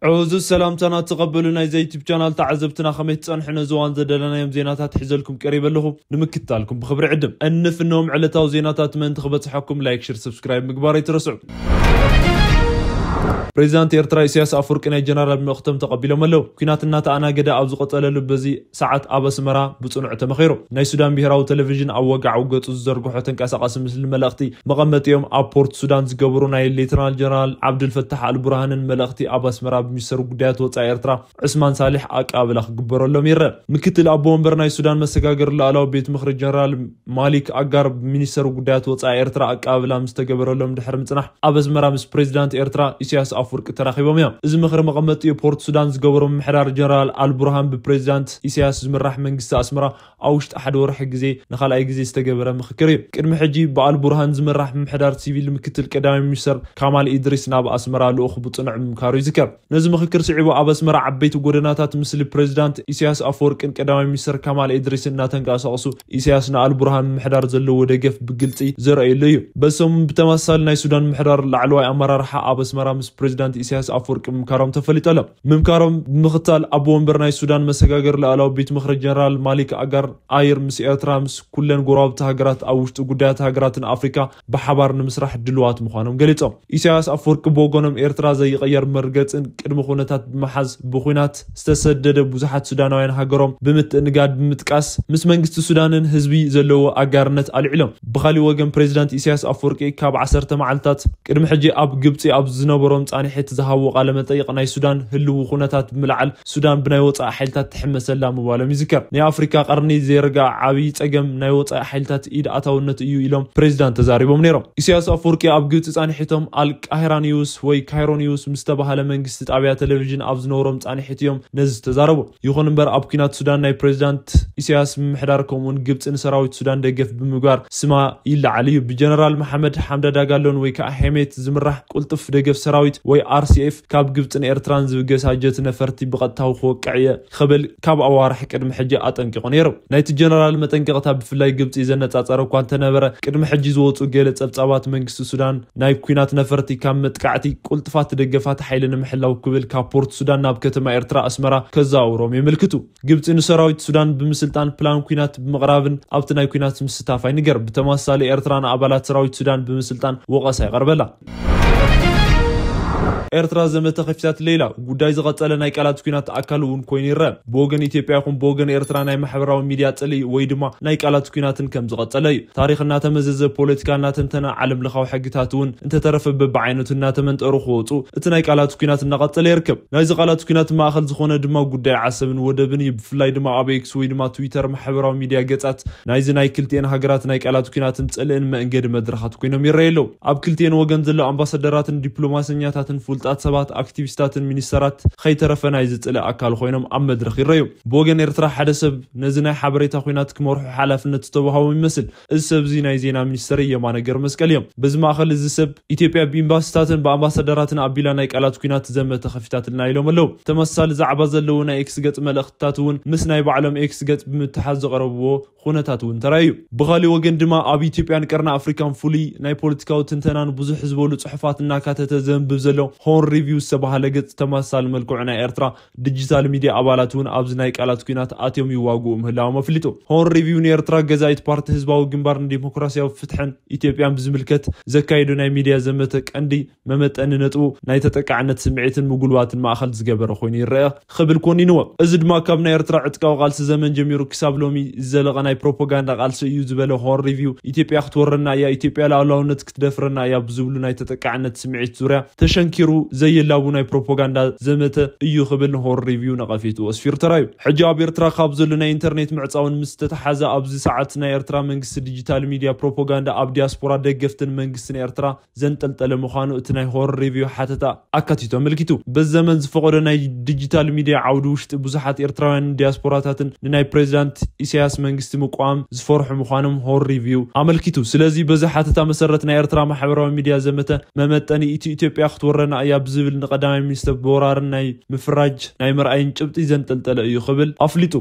ዕዙዝ ሰላምታና ተቐበሉ ናይዚ ዩቱብ ቻናል ተዓዘብትና፣ ከመይ ትጸንሑ? ነዚ እዋን ዘደለናዮም ዜናታት ሒዘልኩም ቀሪበ ኣለኹ። ንምክትታልኩም ብኽብሪ ዕድም። እንፍኖም ዕለታዊ ዜናታት ምእንቲ ክበጽሐኩም ላይክ፣ ሼር፣ ሰብስክራይብ ምግባር ኣይትረስዑ። ፕሬዚዳንት ኤርትራ ኢሳያስ ኣፈወርቂ ናይ ጀነራል መልእኽቶም ተቐቢሎም ኣለዉ። ኲናት እናተኣናገደ ኣብ ዝቐጸለሉ በዚ ሰዓት ኣብ ኣስመራ ብጽኑዕ ተመኺሩ። ናይ ሱዳን ብሄራዊ ቴሌቪዥን ኣብ ወግዓዊ ገጹ ዝዘርግሖ ተንቀሳቓሲ ምስሊ መልእኽቲ መቐመጢኦም ኣብ ፖርት ሱዳን ዝገበሩ ናይ ሌተናል ጀነራል ዓብዱልፈታሕ ኣልቡርሃንን መልእኽቲ ኣብ ኣስመራ ብሚኒስተር ጉዳያት ወጻኢ ኤርትራ ዑስማን ሳልሕ ኣቀባብላ ክግበረሎም ይረአ። ምክትል ኣቦ ወንበር ናይ ሱዳን መሰጋገሪ ላዕላዊ ቤት ምኽሪ ጀነራል ማሊክ ኣጋር ብሚኒስተር ጉዳያት ወጻኢ ኤርትራ ኣቀባብላ ምስ ተገበረሎም ድሕሪ ምጽናሕ ኣብ ኣስመራ ምስ ፕሬዚዳንት ኤርትራ ኢሳያስ ኣፈወርቂ ተራኺቦም እዮም። እዚ ምኽሪ መቐመጢኡ ፖርት ሱዳን ዝገበሮ ምምሕዳር ጀነራል ኣልቡርሃን ብፕሬዚዳንት ኢሳያስ ዝምራሕ መንግስቲ ኣስመራ ኣብ ውሽጢ ሓደ ወርሒ ግዜ ንኻልኣይ ግዜ ዝተገበረ ምኽክር እዩ። ቅድሚ ሕጂ ብኣልቡርሃን ዝምራሕ ምምሕዳር ሲቪል ምክትል ቀዳማይ ሚኒስተር ካማል ኢድሪስ ናብ ኣስመራ ልኡኽ ብጽኑዕ ምምካሩ ይዝከር። ነዚ ምኽክር ስዒቡ ኣብ ኣስመራ ዓበይቲ ጎደናታት ምስሊ ፕሬዚዳንት ኢሳያስ ኣፈወርቅን ቀዳማይ ሚኒስተር ካማል ኢድሪስን እናተንቀሳቐሱ ኢሳያስ ንኣልቡርሃን ምምሕዳር ዘለዎ ደገፍ ብግልጺ ዘርእየሉ እዩ። በዚ ሰሙን ብተመሳሳሊ ናይ ሱዳን ምምሕዳር ላዕለዋይ ኣመራርሓ ኣብ ኣስመራ ምስ ፕሬዚዳንት ኢሳያስ ኣፈወርቂ ምምካሮም ተፈሊጡ ኣሎ። ምምካሮም ብምኽታል ኣቦ ወንበር ናይ ሱዳን መሰጋገሪ ላዕላዊ ቤት ምኽሪ ጀነራል ማሊክ ኣጋር ኣይር ምስ ኤርትራ ምስ ኩለን ጎረባብቲ ሃገራት ኣብ ውሽጢ ጉዳያት ሃገራትን ኣፍሪካ ብሓባር ንምስራሕ ድልዋት ምዃኖም ገሊጾም። ኢሳያስ ኣፈወርቂ ብወገኖም ኤርትራ ዘይቐየር መርገጽን ቅድሚ ኩነታት ብምሓዝ ብኹናት ዝተሰደደ ብዙሓት ሱዳናውያን ሃገሮም ብምትእንጋድ ብምጥቃስ ምስ መንግስቲ ሱዳንን ህዝቢ ዘለዎ ኣጋርነት ኣልዒሎም። ብኻሊእ ወገን ፕሬዚዳንት ኢሳያስ ኣፈወርቂ ካብ ዓሰርተ መዓልታት ቅድሚ ሕጂ ኣብ ግብጺ ኣብ ዝነበሮም ጻንሒት ዝሃብዎ ቃለ መጠይቕ ናይ ሱዳን ህልዊ ኩነታት ብምልዓል ሱዳን ብናይ ወጻኢ ሓይልታት ትሕመሰላ ምባሎም ይዝከር። ናይ ኣፍሪካ ቀርኒ ዘይርጋእ ዓብዪ ጸገም ናይ ወጻኢ ሓይልታት ኢድ ኣታውነት እዩ ኢሎም ፕሬዚዳንት ተዛሪቦም ነይሮም። ኢሳያስ ኣፈወርቂ ኣብ ግብጺ ጻንሒቶም ኣልቃሂራ ኒውስ ወይ ካይሮ ኒውስ ምስ ተባሃለ መንግስቲ ጣብያ ቴሌቪዥን ኣብ ዝነበሮም ጻንሒት እዮም ነዚ ዝተዛረቡ። ይኹን እምበር ኣብ ኲናት ሱዳን ናይ ፕሬዚዳንት ኢሳያስ ምምሕዳር ከምኡውን ግብጺ ንሰራዊት ሱዳን ደገፍ ብምግባር ስማ ይለዓል እዩ። ብጀነራል መሓመድ ሓምዳ ዳጋሎን ወይ ከዓ ሄሜት ዝምራሕ ቁልጡፍ ደገፍ ሰራዊት ወይ ኣርሲኤፍ ካብ ግብጽን ኤርትራን ዝብገሳ ጀት ነፈርቲ ብቐጥታዊ ክወቅዕ እየ ክብል ካብ ኣዋርሕ ቅድሚ ሕጂ ኣጠንቂቑ ነይሩ። ናይቲ ጀነራል መጠንቀቕታ ብፍላይ ግብጺ ዘነጻጸረ እኳ እንተነበረ፣ ቅድሚ ሕጂ ዝወጹ ገለ ጸብጻባት መንግስቲ ሱዳን ናይ ኲናት ነፈርቲ ካብ መጥቃዕቲ ቁልጥፋት ደገፋት ሓይሊ ንምሕላው ክብል ካብ ፖርት ሱዳን ናብ ከተማ ኤርትራ ኣስመራ ከዘዋውሮም የመልክቱ። ግብጺ ንሰራዊት ሱዳን ብምስልጣን ፕላን ኲናት ብምቕራብን ኣብቲ ናይ ኲናት ምስታፍ ኣይንገር። ብተመሳሳሊ ኤርትራ ንኣባላት ሰራዊት ሱዳን ብምስልጣን ወቐሳ ይቐርበላ። ኤርትራ ዘመተ ከፊታት ሌላ ጉዳይ ዝቐጸለ ናይ ቃላት ኲናት ኣካል እውን ኮይኑ ይረአ። ብወገን ኢትዮጵያ ይኹን ብወገን ኤርትራ ናይ ማሕበራዊ ሚድያ ጽልኢ ወይ ድማ ናይ ቃላት ኲናትን ከም ዝቐጸለ እዩ። ታሪኽ እናተመዘዘ፣ ፖለቲካ እናተንተነ፣ ዓለም ለኻዊ ሕግታት እውን እንተተረፈ በብዓይነቱ እናተመንጠሩ ክወጹ እቲ ናይ ቃላት ኲናት እናቐጸለ ይርከብ። ናይዚ ቃላት ኲናት ማእኸል ዝኾነ ድማ ጉዳይ ዓሰብን ወደብን እዩ። ብፍላይ ድማ ኣብ ኤክስ ወይ ድማ ትዊተር ማሕበራዊ ሚድያ ገጻት ናይዚ ናይ ክልቲኤን ሃገራት ናይ ቃላት ኲናትን ጽልእን መእንገዲ መድረኻት ኮይኖም ይረኣዩ ኣለዉ። ኣብ ክልቲኤን ወገን ዘለዉ ኣምባሳደራትን ዲፕሎማሰኛታትን ፍሉጣት ሰባት፣ ኣክቲቪስታትን ሚኒስተራት ከይተረፈ ናይዚ ጽልእ ኣካል ኮይኖም ኣብ መድረኽ ይረኣዩ። ብወገን ኤርትራ ሓደ ሰብ ነዚ ናይ ሓበሬታ ኲናት ክመርሖ ሓላፍነት ዝተዋህቦም ይመስል። እዚ ሰብ እዚ ናይ ዜና ሚኒስተር የማነ ገብረመስቀል እዮም። በዚ ማእኸል እዚ ሰብ ኢትዮጵያ ብኤምባሲታትን ብኣምባሳደራትን ኣቢላ ናይ ቃላት ኲናት ዘመተ ከፊታትልና ኢሎም ኣለዉ። ተመሳሳሊ ዛዕባ ዘለዎ ናይ ኤክስ ገጽ መልእኽትታት እውን ምስ ናይ ባዕሎም ኤክስ ገጽ ብምትሓዝ ዘቕረብዎ ኩነታት እውን ተራእዩ። ብኻሊእ ወገን ድማ ኣብ ኢትዮጵያን ቀርኒ ኣፍሪካን ፍሉይ ናይ ፖለቲካዊ ትንተናን ብዙሕ ዝበሉ ጽሑፋት እናካተተ ዘንብብ ዘሎ ሆርን ሪቪው ዝተባሃለ ገጽ ተመሳሳሊ መልክዑ ናይ ኤርትራ ዲጂታል ሚድያ ኣባላት እውን ኣብዚ ናይ ቃላት ኲናት ኣትዮም ይዋግኡ ምህላዎም ኣፍሊጡ። ሆርን ሪቪው ንኤርትራ ገዛኢት ፓርቲ ህዝባዊ ግንባር ንዲሞክራሲያዊ ፍትሕን ኢትዮጵያን ብዝምልከት ዘካየዶ ናይ ሚድያ ዘመተ ቀንዲ መመጠኒ ነጥቡ ናይ ተጠቃዕነት ስምዒትን ምጉልባትን ማእኸል ዝገበረ ኮይኑ ይረአ ክብል ኮኒንዎ። እዚ ድማ ካብ ናይ ኤርትራ ዕጥቃዊ ቃልሲ ዘመን ጀሚሩ ክሳብ ሎሚ ዝዘለቐ ናይ ፕሮፓጋንዳ ቃልሲ እዩ ዝበለ ሆርን ሪቪው፣ ኢትዮጵያ ክትወረና እያ፣ ኢትዮጵያ ሉዓላውነት ክትደፍረና እያ ብዝብሉ ናይ ተጠቃዕነት ስምዒት ዙርያ ተሸንኪሩ ዘየላቡ ናይ ፕሮፓጋንዳ ዘመተ እዩ ክብል ንሆርን ሪቪው ነቐፌትኡ ኣስፊሩ ተራእዩ። ሕጂ ኣብ ኤርትራ ካብ ዘሎ ናይ ኢንተርኔት ምዕጻውን ምስ ተተሓዘ ኣብዚ ሰዓት ናይ ኤርትራ መንግስቲ ዲጂታል ሚድያ ፕሮፓጋንዳ ኣብ ዲያስፖራ ደገፍትን መንግስትን ኤርትራ ዘንጠልጠለ ምዃኑ እቲ ናይ ሆርን ሪቪው ሓተታ ኣካቲቱ ኣመልኪቱ። በዚ ዘመን ዝፈቐዶ ናይ ዲጂታል ሚድያ ዓውዲ ውሽጢ ብዙሓት ኤርትራውያንን ዲያስፖራታትን ንናይ ፕሬዚዳንት ኢሳያስ መንግስቲ ምቋም ዝፈርሑ ምዃኖም ሆርን ሪቪው ኣመልኪቱ። ስለዚ በዚ ሓተታ መሰረት ናይ ኤርትራ ማሕበራዊ ሚድያ ዘመተ መመጠኒ እቲ ኢትዮጵያ ክትወረና እያ ብዝብል ንቀዳማይ ሚኒስተር ብወራርን ናይ ምፍራጅ ናይ ምርኣይን ጭብጢ ዘንጠልጠለ እዩ ክብል ኣፍሊጡ።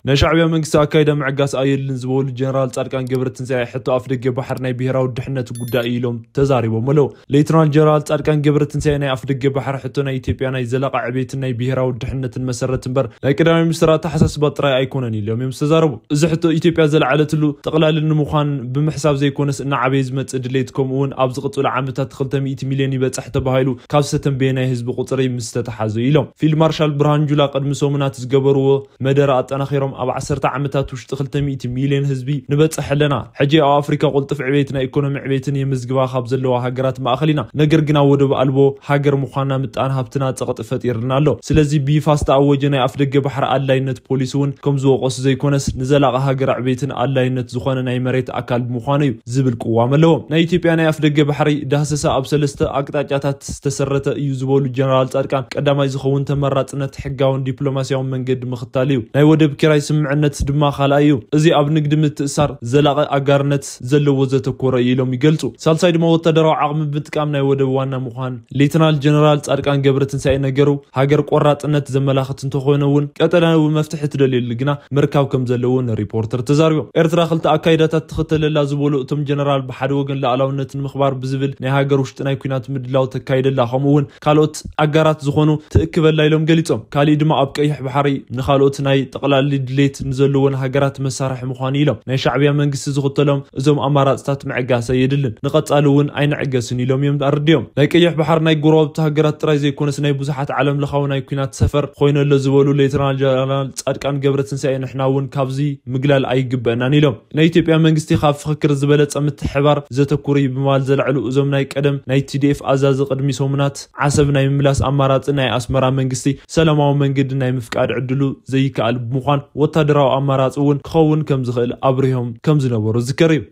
ናይ ሻዕብያ መንግስቲ ኣካይዳ ምዕጋስ ኣየድልን ዝበሉ ጀነራል ጻድቃን ገብረትንሳኤ፣ ሕቶ ኣፍደገ ባሕሪ ናይ ብሄራዊ ድሕነት ጉዳይ እዩ ኢሎም ተዛሪቦም ኣለዉ። ሌተናል ጀነራል ጻድቃን ገብረትንሳኤ፣ ናይ ኣፍደገ ባሕሪ ሕቶ ናይ ኢትዮጵያ ናይ ዘላቒ ዕቤትን ናይ ብሄራዊ ድሕነትን መሰረት እምበር ናይ ቀዳማይ ሚኒስትር ኣተሓሳስባ ጥራይ ኣይኮነን ኢሎም እዮም ዝተዛረቡ። እዚ ሕቶ ኢትዮጵያ ዘለዓለትሉ ጠቕላሊ ንምዃን ብምሕሳብ ዘይኮነስ፣ እናዓበየ ዝመጽእ ድሌት፣ ከምኡ እውን ኣብ ዝቕጽሉ ዓመታት ክልተ ሚእቲ ሚልዮን ይበጽሕ ተባሂሉ ካብ ዝተተንበየ ናይ ህዝቢ ቁጽሪ ምስ ተተሓዘ ኢሎም። ፊልድ ማርሻል ብርሃኑ ጁላ ቅድሚ ሰሙናት ዝገበርዎ መደረ ኣጠናኺሮም፣ ኣብ ዓሰርተ ዓመታት ውሽጢ ክልተ ሚእቲ ሚልዮን ህዝቢ ንበጽሕ ኣለና። ሕጂ ኣብ ኣፍሪካ ቁልጡፍ ዕቤት ናይ ኢኮኖሚ ዕቤትን የምዝግባ ካብ ዘለዋ ሃገራት ማእኸል ኢና። ነገር ግና ወደብ ኣልቦ ሃገር ምዃንና ምጣን ሃብትና ጸቕጢ ፈጢርና ኣሎ። ስለዚ ብይፋ ዝተኣወጀ ናይ ኣፍደገ ባሕሪ ኣድላይነት ፖሊሲ እውን ከም ዝወቀሱ ዘይኮነስ፣ ንዘላቒ ሃገር ዕቤትን ኣድላይነት ዝኾነ ናይ መሬት ኣካል ብምዃኑ እዩ ዝብል ቅዋም ኣለዎም። ናይ ኢትዮጵያ ናይ ኣፍደገ ባሕሪ ዳህሰሳ ኣብ ሰለስተ ኣቅጣጫታት ዝተሰረተ እዩ ዝበሉ ጀነራል ጻድቃን፣ ቀዳማይ ዝኸውን ተመራጽነት ሕጋውን ዲፕሎማሲያውን መንገዲ ምኽታል እዩ። ናይ ወደብ ኪራይ ስምምዕነት ድማ ካልኣይ እዩ። እዚ ኣብ ንግዲ ምትእሳር ዘላቒ ኣጋርነት ዘለዎ ዘተኮረ እዩ ኢሎም ይገልጹ። ሳልሳይ ድማ ወታደራዊ ዓቕሚ ምጥቃም ናይ ወደብ ዋና ምዃን። ሌተናል ጀነራል ጻድቃን ገብረትንሳኤ ነገሩ፣ ሃገር ቆራጽነት ዘመላኽት እንተኾነ እውን፣ ቀጠናዊ መፍትሒ ትደልየሉ ግና ምርካብ ከም ዘለዎን ሪፖርተር ተዛሪቦም። ኤርትራ ክልተ ኣካይዳታት ትኽተለላ ዝበሉ እቶም ጀነራል፣ ብሓደ ወገን ሉዓላውነት ንምኽባር ብዝብል ናይ ሃገር ውሽጢ ናይ ኲናት ምድላው ተካይደላ፣ ከምኡ እውን ካልኦት ኣጋራት ዝኾኑ ትእክበላ ኢሎም ገሊጾም። ካሊእ ድማ ኣብ ቀይሕ ባሕሪ ንኻልኦት ናይ ጠቕላሊ ድሌት ንዘለዎን ሃገራት መሳርሒ ምዃኑ ኢሎም። ናይ ሻዕብያ መንግስቲ ዝኽተሎም እዞም ኣማራጽታት ምዕጋስ ኣየድልን፣ ንቐጻሊ እውን ኣይንዕገስን ኢሎም እዮም ኣረዲኦም። ናይ ቀይሕ ባሕሪ ናይ ጎረባብቲ ሃገራት ጥራይ ዘይኮነስ ናይ ብዙሓት ዓለም ለኻዊ ናይ ኲናት ሰፈር ኮይነሎ ዝበሉ ሌተናል ጀነራል ጻድቃን ገብረትንሳኤ፣ ንሕና እውን ካብዚ ምግላል ኣይግበእናን ኢሎም። ናይ ኢትዮጵያ መንግስቲ ካብ ፍክክር ዝበለጸ ምትሕባር ዘተኩር እዩ ብምባል ዘልዐሉ እዞም ናይ ቀደም ናይ ቲ ዲ ኤፍ ኣዛዚ፣ ቅድሚ ሰሙናት ዓሰብ ናይ ምምላስ ኣማራጺ ናይ ኣስመራ መንግስቲ ሰላማዊ መንገዲ ናይ ምፍቃድ ዕድሉ ዘይከኣል ብምዃን ወታደራዊ ኣማራጺ እውን ክኸውን ከም ዝኽእል ኣብሪሆም ከም ዝነበሩ ዝዝከር እዩ።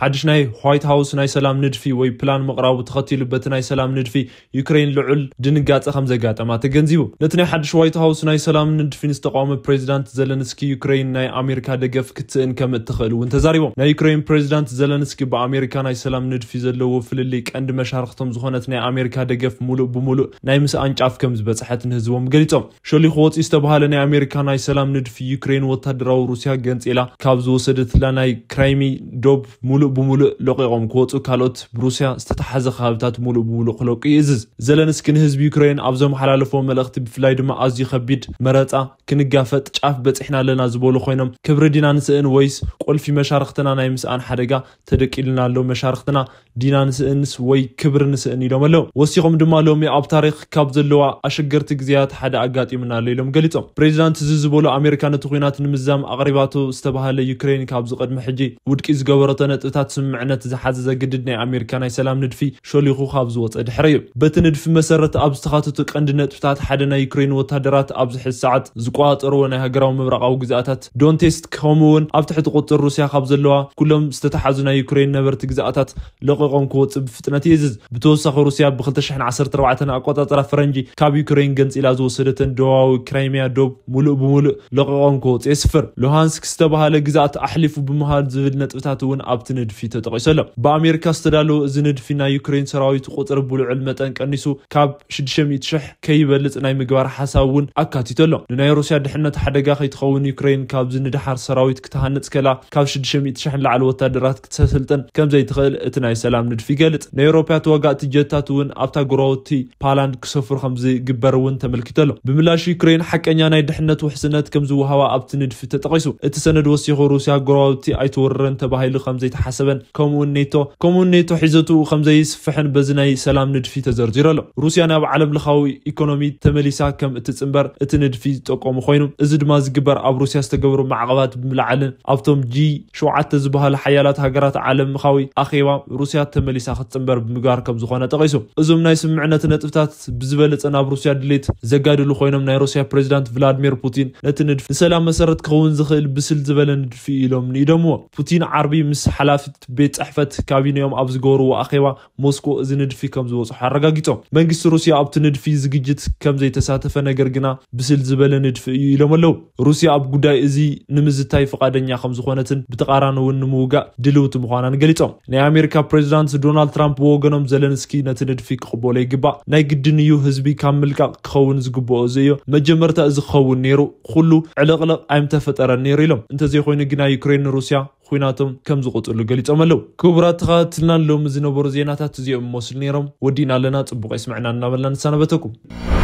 ሓድሽ ናይ ዋይት ሃውስ ናይ ሰላም ንድፊ ወይ ፕላን ምቕራቡ ተኸቲሉ፣ በቲ ናይ ሰላም ንድፊ ዩክሬን ልዑል ድንጋጸ ከም ዘጋጠማ ተገንዚቡ። ነቲ ናይ ሓድሽ ዋይት ሃውስ ናይ ሰላም ንድፊ ንዝተቃወመ ፕሬዚዳንት ዘለንስኪ፣ ዩክሬን ናይ ኣሜሪካ ደገፍ ክትስእን ከም እትኽእል እውን ተዛሪቦም። ናይ ዩክሬን ፕሬዚዳንት ዘለንስኪ፣ ብኣሜሪካ ናይ ሰላም ንድፊ ዘለዎ ፍልልይ ቀንዲ መሻርኽቶም ዝኾነት ናይ ኣሜሪካ ደገፍ ሙሉእ ብሙሉእ ናይ ምስኣን ጫፍ ከም ዝበጽሐት ንህዝቦም ገሊጾም። ሸሊኹ ወፂኡ ዝተባሃለ ናይ ኣሜሪካ ናይ ሰላም ንድፊ፣ ዩክሬን ወታደራዊ ሩስያ ገንፂላ ካብ ዝወሰደትላ ናይ ክራይሚ ዶብ ሙሉእ ብሙሉእ ለቂቖም ክወፁ፣ ካልኦት ብሩስያ ዝተታሓዘ ከባብታት ሙሉእ ብሙሉእ ክለቁ ይእዝዝ። ዘለንስኪ ንህዝቢ ዩክሬን ኣብ ዘመሓላለፎ መልእኽቲ፣ ብፍላይ ድማ ኣዝዩ ከቢድ መረፃ ክንጋፈጥ ጫፍ በፂሕና ኣለና ዝበሉ ኮይኖም፣ ክብሪ ዲና ንስእን ወይስ ቁልፊ መሻርኽትና ናይ ምስኣን ሓደጋ ተደቂሉና ኣሎ? መሻርኽትና ዲና ንስእንስ ወይ ክብሪ ንስእን ኢሎም ኣለዉ። ወሲኾም ድማ፣ ሎሚ ኣብ ታሪኽ ካብ ዘለዋ ኣሸገርቲ ግዜያት ሓደ ኣጋጢሙና ኣሎ ኢሎም ገሊጾም። ፕሬዚዳንት እዚ ዝበሉ፣ ኣሜሪካ ነቲ ኲናት ንምዛም ኣቕሪባቶ ዝተባህለ፣ ዩክሬን ካብዚ ቅድሚ ሕጂ ውድቂ ዝገበረቶ ነጥብታት ስምምዕነት ዝሓዘ ዘግድድ ናይ ኣሜሪካ ናይ ሰላም ንድፊ ሸሊኹ ካብ ዝወጸ ድሕሪ እዩ። በቲ ንድፊ መሰረት ኣብ ዝተኻተቱ ቀንዲ ነጥብታት ሓደ ናይ ዩክሬን ወታደራት ኣብዚ ሕዚ ሰዓት ዝቆጻጸርዎ ናይ ሃገራዊ ምብራቓዊ ግዝኣታት ዶንቴስክ ከምኡ እውን ኣብ ትሕቲ ቁጽር ሩስያ ካብ ዘለዋ ኩሎም ዝተታሓዙ ናይ ዩክሬን ነበርቲ ግዝኣታት ለቒቖም ክወጽእ ብፍጥነት ይእዝዝ። ብተወሳኺ ሩስያ ብ ክልተ ሽሕን ዓሰርተ ኣርባዕተን ኣቆጻጽራ ፈረንጂ ካብ ዩክሬን ገንጺላ ዝወሰደተን ደቡባዊ ክራይሚያ ዶብ ሙሉእ ብሙሉእ ለቒቖም ክወጽእ የስፍር። ሉሃንስክ ዝተባህለ ግዝኣት ኣሕሊፉ ብምሃብ ዝብል ነጥብታት እውን ኣብቲ ንድፊ ተጠቒሱ ኣሎ። ብኣሜሪካ ዝተዳለወ እዚ ንድፊ ናይ ዩክሬን ሰራዊት ቁጽሪ ብልዑል መጠን ቀኒሱ ካብ ሽዱሽተ ሚእቲ ሽሕ ከይበልጽ ናይ ምግባር ሓሳብ እውን ኣካቲቱ ኣሎ። ንናይ ሩስያ ድሕነት ሓደጋ ከይትኸውን ዩክሬን ካብዚ ንደሓር ሰራዊት ክትሃንጽ ከላ ካብ ሽዱሽተ ሚእቲ ሽሕ ንላዕሊ ወታደራት ክትሰስልጥን ከም ዘይትኽእል እቲ ናይ ሰላም ንድፊ ይገልጽ። ናይ ኤውሮፓ ተዋጋእቲ ጀታት እውን ኣብታ ጎረባብቲ ፓላንድ ክሰፍሩ ከም ዝግበር እውን ተመልኪቱ ኣሎ። ብምላሹ ዩክሬን ሓቀኛ ናይ ድሕነት ውሕስነት ከም ዝወሃባ ኣብቲ ንድፊ ተጠቒሱ። እቲ ሰነድ ወሲኹ፣ ሩስያ ጎረባብቲ ኣይትወርረን ተባሂሉ ከም ዘይተሓሰበን ከምኡውን ኔቶ ከምኡውን ኔቶ ሒዘትኡ ከም ዘይስፍሕን በዚ ናይ ሰላም ንድፊ ተዘርዚሩ ኣሎ። ሩስያ ናብ ዓለም ለኻዊ ኢኮኖሚ ተመሊሳ ከም እትጽንበር እቲ ንድፊ ዝጠቆሙ ኮይኑ፣ እዚ ድማ ዝግበር ኣብ ሩስያ ዝተገብሩ ማዕቐባት ብምልዓልን ኣብቶም ጂ ሸውዓተ ዝበሃሉ ሓያላት ሃገራት ዓለም ምኻዊ ኣኼባ ሩስያ ተመሊሳ ክትጽንበር ብምግባር ከም ዝኾነ ጠቒሱ። እዞም ናይ ስምምዕነት ነጥብታት ብዝበለጸ ናብ ሩስያ ድሌት ዘጋድሉ ኮይኖም፣ ናይ ሩስያ ፕሬዚዳንት ቭላድሚር ፑቲን ነቲ ንድፊ ንሰላም መሰረት ክኸውን ዝኽእል ብስል ዝበለ ንድፊ ኢሎም ንኢዶምዎ። ፑቲን ዓርቢ ምስ ሓላፊ ቤት ጽሕፈት ካቢኔኦም ኣብ ዝገበርዎ ኣኼባ ሞስኮ እዚ ንድፊ ከም ዝበጽሖ ኣረጋጊጾም። መንግስቲ ሩስያ ኣብቲ ንድፊ ዝግጅት ከም ዘይተሳተፈ፣ ነገር ግና ብስል ዝበለ ንድፊ እዩ ኢሎም ኣለዉ። ሩስያ ኣብ ጉዳይ እዚ ንምዝታይ ፍቓደኛ ከም ዝኾነትን ብተቓራኒ እውን ንምውጋእ ድልውቲ ምዃናን ገሊጾም። ናይ ኣሜሪካ ፕሬዚዳንት ዶናልድ ትራምፕ ብወገኖም፣ ዘለንስኪ ነቲ ንድፊ ክቕበሎ ይግባእ፣ ናይ ግድን እዩ፣ ህዝቢ ካብ ምልቃቕ ክኸውን ዝግብኦ እዚ እዩ፣ መጀመርታ እዚ ክኸውን ነይሩ፣ ኩሉ ዕልቕልቕ ኣይምተፈጠረን ነይሩ ኢሎም። እንተዘይኮይኑ ግና ዩክሬን ንሩስያ ኹናቶም ከም ዝቕጽሉ ገሊጾም ኣለዉ። ክቡራት ተኸታተልትና፣ ሎሚ ዝነበሩ ዜናታት እዚኦም ይመስሉ ነይሮም። ወዲእና ኣለና፣ ጽቡቕ የስምዕና እናበልና ንሰናበተኩም።